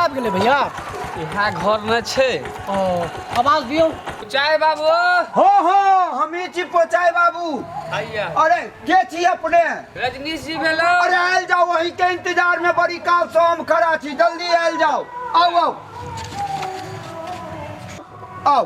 आबि गेलै भैया। इएह घर न छै। ओ आवाज दियौ। चाय बाबू। हो हो, हमही छी पोचाय बाबू। आइया। अरे के छी अपने? रजनीश जी भेलो। अरे आयल जाओ, वही के इंतजार में बड़ी काल से हम खड़ा छी, जल्दी आयल जाओ। आओ आओ आओ,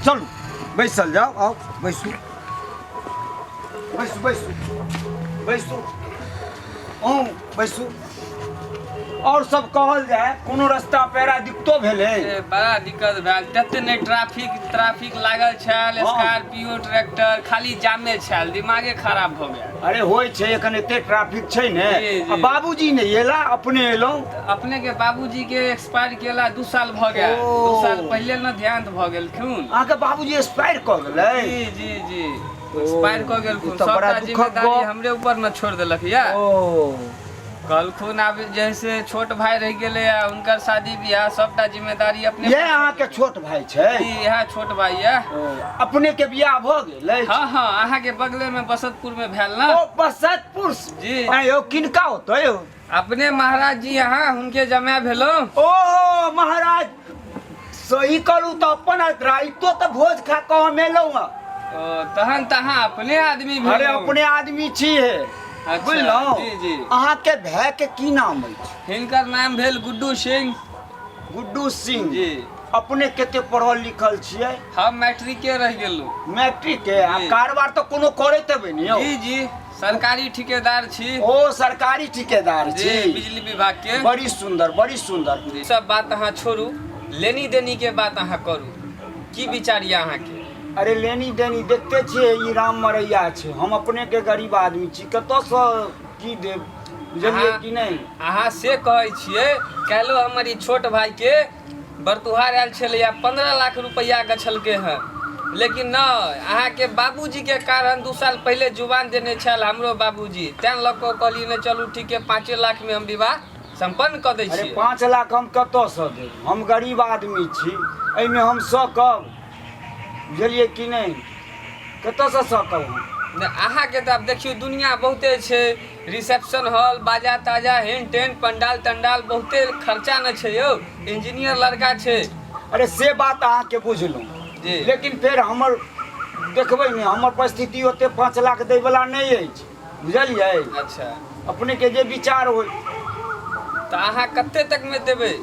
चलू बैसल जाओ, आओ बैसू बैसू बैसू बैसू, अहूँ बैसू। और सब कहल जाय, कोनो रास्ता पैरा दिक्कतो भेलै? ए, बड़ा दिक्कत भेल, तते नहि ट्रैफिक ट्रैफिक लागल छल। स्कॉर्पियो ट्रैक्टर खाली जामे छल, दिमागे खराब भऽ गेल। अरे होइ छै, एखन एते ट्रैफिक छै ने। जी, जी। आ बाबूजी नहि एला, अपने एलहुँ? अपने के बाबूजी के एक्सपायर केला 2 साल भऽ गेल। ओ। 2 साल पहिले न ध्यान भऽ गेलखुन। अहाँके बाबूजी एक्सपायर कऽ गेलै? जी जी जी, एक्सपायर कऽ गेलखुन। ई तऽ बड़ा सबटा दुखक जिम्मेदारी गप। हमरे ऊपर न छोड़ देलक या। ओ कहलखुन आब जैसे छोट भाई रहि गेलै आ हुनकर शादी बियाह सबटा जिम्मेदारी अपने। ये अहाँके छोट भाई छै? जी, इएह छोट भाई यऽ। ओ, अपने के बियाह भऽ गेलै? हँ हँ, अहाँके बगले में बसतपुर में भेल न। ओ बसतपुर। जी। आँय यौ, किनका होतै यौ? अपने महाराज जी, अहाँ हुनके जमाय भेलहुँ। ओ महाराज, सही करू तऽ अपन राइतो तऽ भोज खा कऽ हम एलहुँ हँ। ओ तहन तऽ अहाँ अपने आदमी भेलहुँ। अरे अपने आदमी छी हे। अच्छा, बुझलहुँ? जी जी। अहाँके भाय के की नाम अछि? हिनकर नाम भेल गुड्डू सिंह। गुड्डू सिंह। जी। अपने कते पढ़ल लिखल छियै? हम मैट्रिके रहि गेलहुँ। मैट्रिक के आ जी। कारोबार तऽ कोनो करैत हेबै ने यौ? जी जी, सरकारी ठेकेदार छी। ओ सरकारी ठेकेदार जी। छी। बिजली विभाग के। बड़ी सुंदर, बड़ी सुंदर। जी, सब बात अहाँ छोड़ू, लेनी देनी के बात अहाँ करू, की विचार यऽ अहाँके? अरे लेनी देनी देखते छियै, ई राम मरैया छै, हम अपने के गरीब आदमी छी, कतऽसँ की देब, बुझलियै कि नहि? अहाँ से कहै छियै, काल्हिो हमर ई छोट भाई के बरतुहार आयल छलैया, 15 लाख रुपैआ गछलकै हन, लेकिन नहि, अहाँके बाबूजी के कारण 2 साल पहिले जुबान देने छल हमरो बाबूजी, तें लऽ कऽ कहलियै नहि, चलू ठीक है, 5 लाखमे हम विवाह सम्पन्न कऽ दै अरे छियै। 5 लाख हम कतऽसँ देब? हम गरीब आदमी छी, एहिमे हम सकब, बुझलियै कि नहि? कतऽसँ सकब हम? नहि, अहाँके तऽ आब देखियौ, दुनिया बहुते छै, रिसेप्शन हॉल, बाजा ताजा, हेन टेन, पंडाल तंडाल, बहुते खर्चा ने छै यौ, इंजीनियर लड़का छै। अरे से बात अहाँके बुझलहुँ। जी। लेकिन फेर हमर देखबै ने, हमर परिस्थिति ओते 5 लाख दैवला नहि अछि, बुझलियै? अच्छा। अपनेके जे विचार होइ। तऽ अहाँ कते तकमे देबै?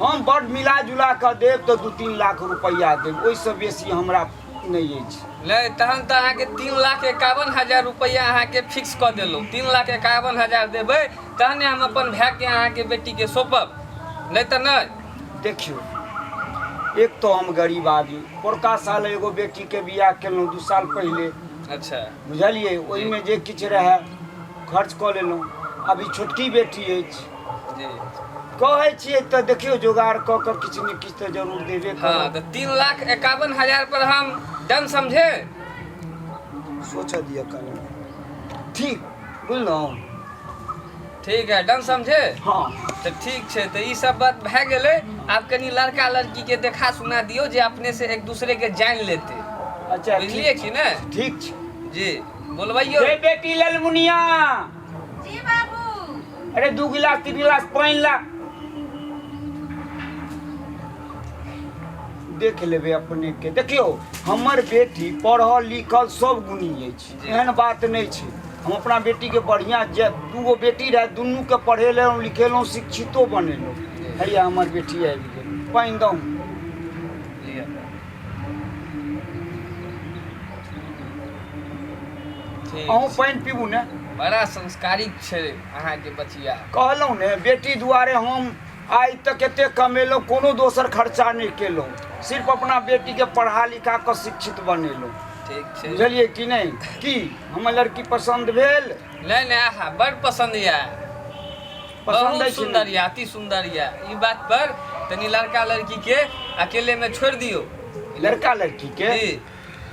हम बड्ड मिला जुला कऽ देब तऽ 2-3 लाख रुपैआ देब, ओहिसँ बेसी हमरा नहि अछि। नहि, तहन तऽ अहाँके 3,51,000 रुपैआ अहाँके फिक्स कऽ देलहुँ। 3,51,000 देबै तहने हम अपन भायके अहाँके बेटीके सौंपब, नहि तऽ नहि। देखियौ, एक तऽ हम गरीब आदमी, पोरका साल एगो बेटीके बियाह केलहुँ, 2 साल पहिले। बुझलियै? ओहिमे जे किछु रहए खर्च कऽ लेलहुँ, अभी छोटकी बेटी अछि। कहै छियै तऽ देखियौ, जोगाड़ कऽ कऽ किछु ने किछु तऽ जरूर देबे करब। तऽ 3,51,000 पर हम डन समझे। सोचऽ दिअ कनि, ठीक बुझलहुँ? ठीक है, डन समझे। हँ। तऽ ठीक छै, तऽ ई सब बात भए गेलै। आब कनि लड़का लड़की के देखा सुना दियौ जे अपने से एक दूसरे के जान लेते। अच्छा। बुझलियै ठीक। कि ने? ठीक छै। जी, बोलबैयौ। रे बेटी ललमुनिया। जी बाबू। अरे 2 गिलास 3 गिलास पानि ला। देख लेबै अपने के। देखियौ, हमर बेटी पढ़ल लिखल सब गुणी अछि। एहन बात नहि छै। हम अपना बेटीके बढ़िआँ, जे दूगो बेटी रहए, दुनूके पढ़ेलहुँ लिखेलहुँ, शिक्षितो बनेलहुँ। हैया हमर बेटी आबि गेल, पानि दहूँ। लिअ। ठीक अहूँ छै। पानि पीबू ने। बड़ा संस्कारिक छै अहाँके बचिया। कहलहुँ ने, बेटी दुआरे हम आइ तक एते कमेलहुँ, कोनो दोसर खर्चा नहि केलहुँ, सिर्फ अपना बेटीके पढ़ा लिखा कऽ शिक्षित बनेलहुँ। ठीक छै। बुझलियै कि नहि? की हमर लड़की पसन्द भेल? नहि नहि, आहा, बड़ पसन्द यऽ। पसन्द बहुत अछि ने? सुन्दर यऽ, अति सुन्दर यऽ। ई बात पर तनी लड़का लड़की के अकेले में छोड़ि दियौ। लड़का लड़की के? जी।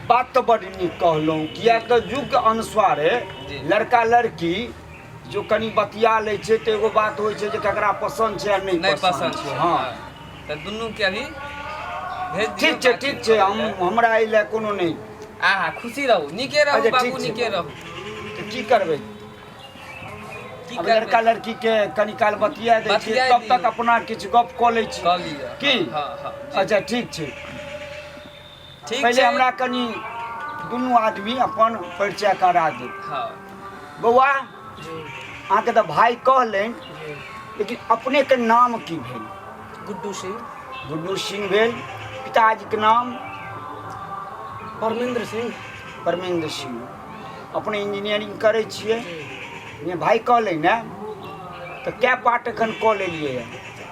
बात तऽ बड्ड नीक कहलहुँ, किएक तऽ युग अनुसारे लड़का लड़की जो कनि बतिया लै छै तऽ एगो बात होइ छै जे ककरा पसन्द छै आ नहि नहि पसन्द छै। हँ। तऽ दुनू के अभी भेज दियौ। ठीक छै। बातचीत ठीक छै। कऽ हम लेबै। हमरा एहि लए कोनो नहि। आहा, खुशी रहू, नीके रहू। अच्छा, बाबू। ठीक छै। नीके रहू। तऽ की करबै? की आब करबै? लड़का लड़की के कनी काल बतिया दै छियै बतिया तब दियौ। तक अपना किछु गप कऽ लै छी कऽ लिअ की हँ हँ जी। अच्छा ठीक छै ठीक पहिले छै हमरा कनि दुनू आदमी अपन परिचय करा दू हँ बौआ अहाँके तऽ भाय कहलनि लेकिन अपनेके नाम की भेल गुड्डू सिंह गुड्डू सिंह भेल पिताजीके नाम परमेंद्र सिंह परमेंद्र सिंह अपने इंजीनियरिंग करै छियै ने भाय कहलै ने तऽ कै पार्ट एखन कऽ लेलियै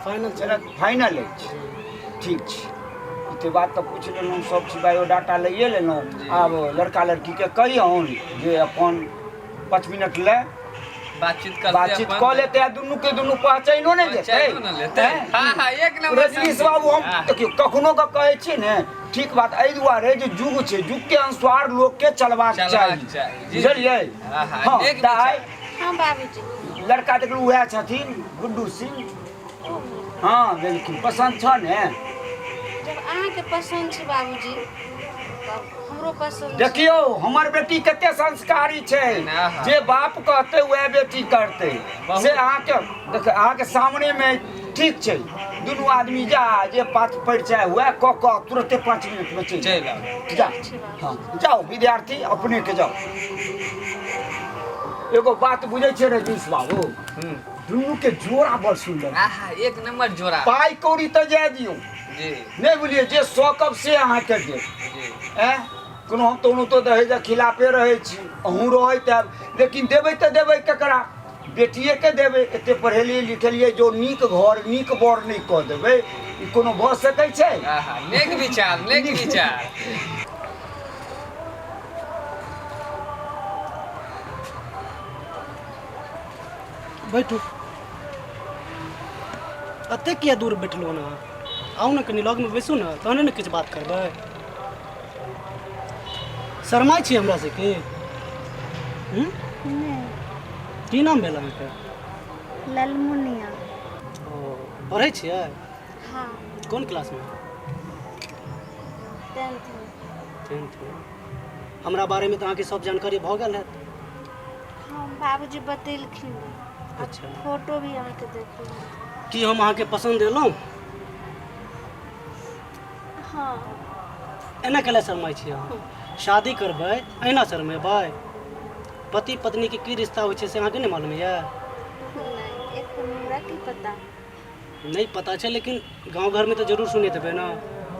फाइनल जेना फाइनल अछि ठीक छै एते बात तऽ पूछि लेलहुँ सब चीज बायोडाटा लैए लेलहुँ आब लड़का लड़कीके कहियौन जे अपन 5 मिनट लए बातचीत करते बातचीत कऽ लेतै आ दुनू के दुनू पहचानो नहि जेतै पहचानो ने लेतै। हैं? हाँ, हाँ, एक नंबर रजनीश बाबू हम हाँ। देखियौ कखनो के कहै छियै ने ठीक बात एहि दुआरे जे युग छै युग के अनुसार लोक के चलबाक चलबाक चाही चाही, जी। बुझलियै हाँ, हाँ, हँ नीक तऽ आइ विचार। हाँ बाबूजी लड़का देखलहुँ उएह छथिन गुड्डू सिंह हँ बिलकुल पसन्द छह ने जब अहाँके पसन्द छै बाबूजी तब हमरो पसन्द छै। देखियौ हमर बेटी कते संस्कारी छै आहा। जे बाप कहतै वएह बेटी करतै बहुत। से अहाँके देख अहाँके सामनेमे ठीक छै दुनू आदमी जा जे पात परिचय हुए कऽ कऽ तुरते 5 मिनटमे चलि चलि आउ। जा ठीक छै बाबूजी। हँ जाउ विद्यार्थी अपनेके जाउ एगो बात बुझै छियै रजनीश बाबू हम्म। दुनू के जोड़ा बड़ सुंदर आहा एक नंबर जोड़ा पाई कौड़ी तऽ जाय दियौ जी नहि बुझलियै जे सकब से अहाँके देब जी ऐं कोनो हम तऽ तो दहेजक खिलाफे रहै छी अहूँ रहैत आयब लेकिन देबै तऽ देबै ककरा बेटिएके देबै एते पढ़ेलियै लिखेलियै जो नीक घर नीक बर नहि कऽ देबै ई कोनो भऽ सकै छै आहा नेक विचार नेक विचार बैठू एतेक किया दूर बैठलहुँ हन अहाँ आउ ने कनि लगमे बैसू ने तहने ने किछु बात करबै शरमाइ छी हमरासँ की हूँ? नहि की नाम भेल अहाँके ललमुनिया ओ पढ़ै छियै हाँ कोन क्लासमे टेंथमे टेंथमे हमरा बारेमे तऽ अहाँके सब जानकारी भऽ गेल हैत हाँ बाबूजी बतेलखिन अच्छा फोटो भी अहाँके देखलहुँ की हम अहाँके पसन्द एलहुँ हाँ एना कैला शरमाइ छी अहाँ शादी करबै एना शरमेबै पति पत्नीके की रिश्ता होइ छै से अहाँके नहि मालूम यऽ नहि एखन हमरा की पता नहि पता छै लेकिन गाँव घरमे तऽ जरूर सुनैत हेबै ने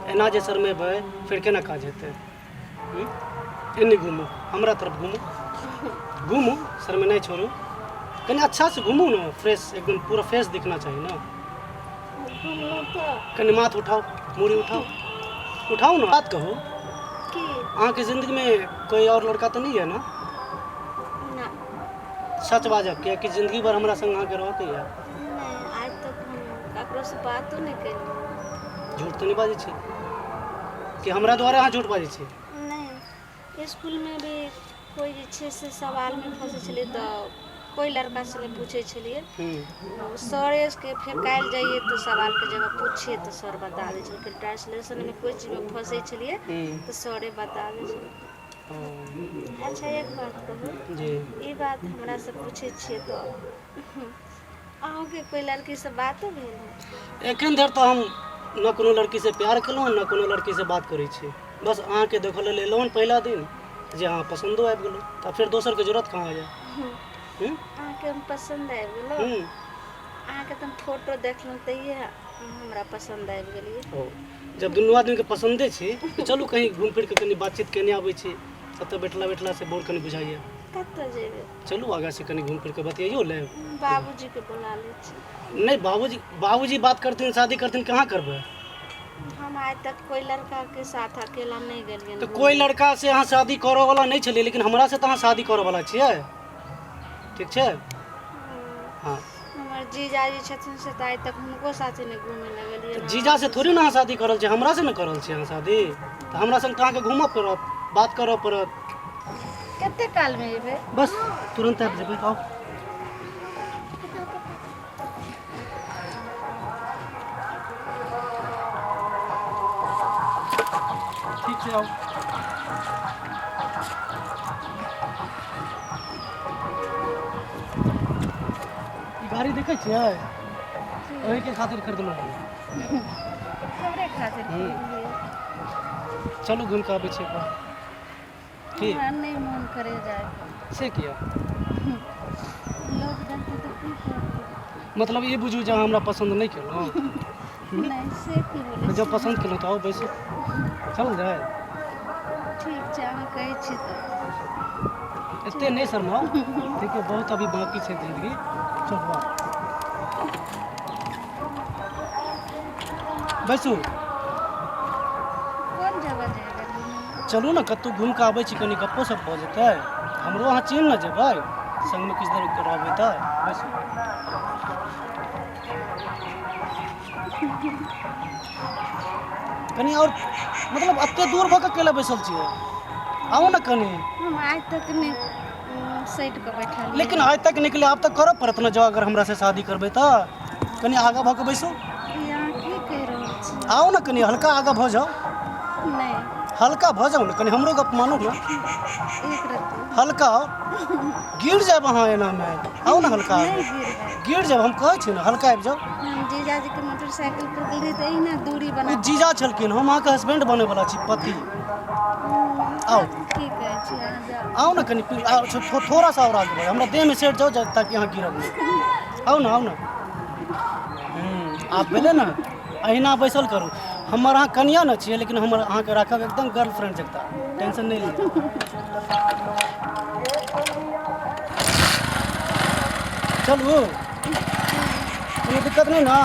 एना जे शरमेबै फेर केना काज हेतै हूँ? एन्ने घूमू हमरा तरफ घूमू घूमू शर्म नहि छोड़ू कनि अच्छा से घूमू ने फ्रेश एकदम पूरा फ्रेश दिखना चाहिए ना घुमलहुँ तऽ कनि माथ उठाओ मूड़ी उठाओ उठाओ ना बात कहू की अहाँके जिंदगीमे कोई और लड़का तऽ नहीं है ना ना सच बाजब कियाकि जिंदगी भर हमरा संग अहाँके रहके यऽ नहि आज तक हम ककरोसँ बातो नहि केलियै झूठ तऽ नहि बाजै छी कि हमरा द्वारा अहाँ झूठ बाजै छी नहि इसकुलमे भी कोइ जे छै से सवालमे फँसै छलियै तऽ कोइ लड़कासँ नहि पूछै छलियै हूँ सरेके फेकायल जाइए तऽ सवालके जगह पूछिए तऽ सर बता दै छलखिन ट्रांसलेशनमे कोइ चीजमे फँसै छलियै हूँ तऽ सरे बता दै छलखिन ओ, अच्छा एक बात कहू जी ई बात हमरासँ पूछै छियै तऽ अहूँके कोइ लड़कीसँ बातो भेल हँ एखन धरि तऽ हम न कोनो लड़कीसँ प्यार केलहुँ न कोनो लड़कीसँ बात करै छी बस अहाँके देखऽ लेल एलहुँ हन पहिला दिन जे अहाँ पसन्दो आबि गेलहुँ तऽ फेर दोसरके जरूरत कहाँ यऽ हूँ अहाँके हम पसन्द आबि गेलहुँ हूँ अहाँके तऽ हम फोटो देखलहुँ तहिये हमरा पसन्द आबि गेलियै ओ जब दुनू आदमीके पसन्दे छी तऽ चलू कहीं घूमि फिर कऽ कनि बातचीत केने आबै छी एतऽ बैठला बैठलासँ बोर कनि बुझाइए कतऽ जेबै चलू आगाँ से कनि घूमि फिर कऽ बतियाइयो लेब बाबूजीके बुला लै छी नहि बाबूजी बाबूजी बात करथिन शादी करथिन कहाँ करबै हम आइ तक कोइ लड़काके साथ अकेला नहि गेलियै तऽ कोइ लड़का से अहाँ शादी करऽ वाला नहि छलियै लेकिन हमरा से तऽ अहाँ शादी करऽ वाला छियै ठीक छै हँ हमर जीजाजी छथिन से तऽ आइ तक हुनको साथे नहि घूमे लए गेलियै तऽ जीजा से थोड़ी ने अहाँ शादी करल छै हमरा से ने करल छै अहाँ शादी तऽ हमरा संग तऽ अहाँके घूमऽ पड़त बात करऽ पड़त कते कालमे एबै बस तुरन्त आबि जेबै आउ ठीक छै आउ गाड़ी देखै छियै ओहिके खातिर खरीदलहुँ हन। हमरे खातिर खरीदलियै। चलू घुमि कऽ आबै छियै एक बार की हमरा नहि मोन करे जाय से किया लोग देखतै तऽ की कहतै मतलब ई बुझू जे अहाँ हमरा पसन्द नहि केलहुँ नहि से की बोलै जब पसन्द केलहुँ तऽ आउ बैसू चल जाय ठीक छै अहाँ कहै छी तऽ एते नहि शर्माउ ठीक है बहुत अभी बाकी छै जिंदगी चलू आउ बैसू कोन जगह जेबै घूमय चलू ने कतहु घुमि कऽ आबै छी कनि गप्पो सब भऽ जेतै हमरो अहाँ चिन्ह ने जेबै संगमे किछु देर रहबै तऽ बैसू कनि आओर मतलब एते दूर भऽ कऽ केला बैसल छियै आउ ने कनि हम आइ तक नहि सटि कऽ बैठल लेकिन आइ तक निकले आब तऽ करऽ पड़त ने जँ अगर हमरा से शादी करबै तऽ कनि आगाँ भऽ कऽ बैसू ई अहाँ की कहि रहल छी आउ ने कनि हल्का आगाँ भऽ जाउ नहि हल्का भऽ जाउ ने कनि हमरो गप मानू ने एक रत्ती हल्का आउ गिर जायब अहाँ एनामे आउ ने हल्का नहि गिरबै गिर जायब हम कहै छी ने हल्का आबि जाउ हम जीजाजीके मोटरसाइकिल पर गेल रही तऽ एहिना दूरी ओ बना जीजा छलखिन हम अहाँके हस्बैंड बनै वाला छी पति आउ की कहै छी अहाँ जाउ आउ ने कनि आउ, थोड़ा सा और आगे बढ़ हमरा देहमे सेट जाउ ताकि अहाँ गिरब नहि आउ ने आउ ने आब भेलै ने अहिना बैसल करू हमर अहाँ कनिया ने छियै लेकिन हमर अहाँके राखब एकदम गर्लफ्रेंड जकाँ टेंशन नहि लिअ चलू कोनो दिक्कत नहि ने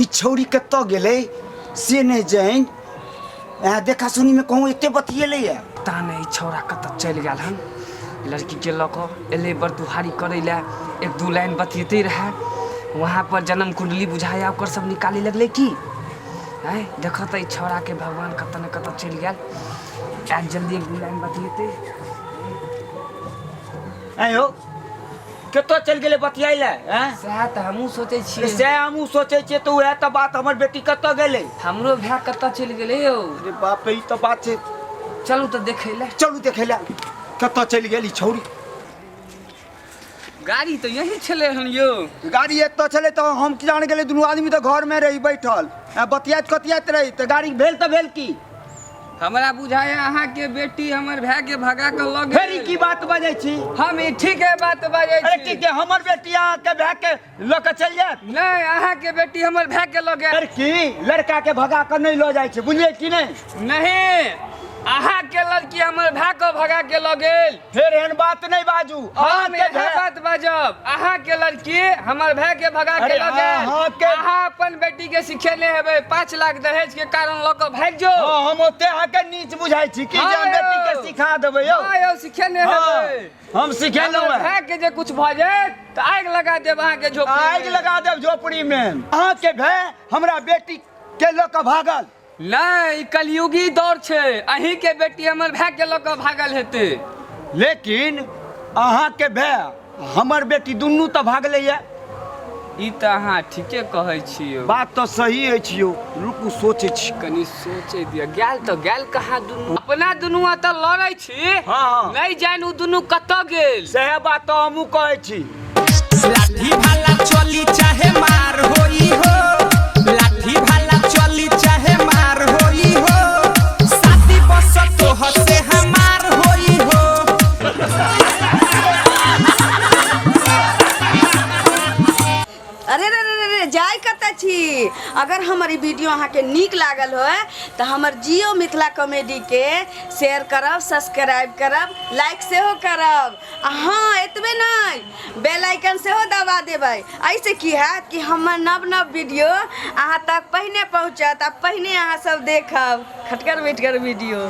ई छौड़ी कतऽ गेलै से नहि जानि आ देखा सुनीमे कहूँ एते बतियेलै या पता नहि ई छौड़ा कतऽ चलि गेल हन लड़कीके लऽ कऽ एलै बरदुहारी करै लए एक दू लाइन बतियेते रहए वहाँपर जन्म कुण्डली बुझाया ओकर सब निकालै लगलै की आँय देखऽ तऽ ई छौड़ाके भगवान कतऽ ने कतऽ चलि गेल आयल जल्दी एक दू लाइन बतियेतै आँय यौ कतऽ चलि गेलै बतियाइ लए आँय सएह तऽ हमहूँ सोचै छियै सएह हमहूँ सोचै छियै तऽ उएह तऽ बात हमर बेटी कतऽ गेलै हमरो भाय कतऽ चलि गेलै यौ अरे बाप रे ई तऽ बात छै चलू तऽ देखै लए चलू देखै लए कतऽ चलि गेल ई छौड़ी गाड़ी तऽ यही छलै हन यौ गाड़ी एतऽ छलै तऽ हम की जान गेलै दुनू आदमी तऽ घरमे रही बैठल आ बतियाइत कतियाइत रही तऽ गाड़ी भेल तऽ भेल की हमरा बुझाया अहाँके बेटी हमर भाय के भगा के लऽ फेर ई गेल की बात बजै छी हम ई ठीके बात बाजै अरे छी ठीक है हमर बेटी अहाँके भाय के लऽ के चलि जायत नहि अहाँके बेटी हमर भाय के लऽ गेल लड़की लड़का के भगा के नहि लऽ जाइ छै बुझलियै कि नहि नहीं अहाँके लड़की हमर भाय के भगा के लऽ गेल फेर एहन बात नहि बाजू हम अहाँके इएह भाय बात बाजब अहाँके लड़की हमर भाय के भगा के अरे लऽ गेल अहाँके- अहाँ अपन बेटी के सिखेने हेबै 5 लाख दहेज के कारण लऽ कऽ भागि जो हाँ, हम ओते अहाँके नीच बुझाइ छी कि जे हम हाँ बेटी के यौ। सिखा देबै यौ हाँ यौ सिखेने हाँ, हेबै हम सिखेलहुँ हमर हेँ भाय के जे कुछ भऽ जायत तऽ आगि लगा देब अहाँके झोपड़ी आगि लगा देब झोपड़ी में अहाँके भाय हमरा बेटी के लऽ कऽ भागल नहि ई कलयुगी दौर छै अहींके बेटी हमर भाय के लऽ कऽ भागल हेतै लेकिन अहाँके भाय हमर बेटी दुनू तऽ भागलैए ई तऽ अहाँ ठीके कहै छी यौ बात तऽ सही अछि यौ रुकू सोचै छी कनि सोचै दिअ गेल तऽ गेल कहाँ दुनू अपना दुनू तऽ लड़ै छी हाँ, हाँ। नहि जानि ओ दुनू कतऽ गेल सएह बात तऽ हमहूँ कहै छी लाठी भाला चली चाहे मार होई हो लाठी भाला चली चाहे मार होई हो साथी बस तोह से हमार होई हो अरे रे रे रे रे जाय कतऽ छी अगर हमर ई वीडियो अहाँके नीक लागल होय तऽ हमर जियो मिथिला कॉमेडीके शेयर करब सब्सक्राइब करब लाइक सेहो करब आ हँ एतबे नहि बेल आइकन सेहो दबा देबै एहिसँ की हैत कि हमर नव नव वीडियो अहाँ तक पहिने पहुँचत आ पहिने अहाँ सब देखब खटगर मिठगर वीडियो।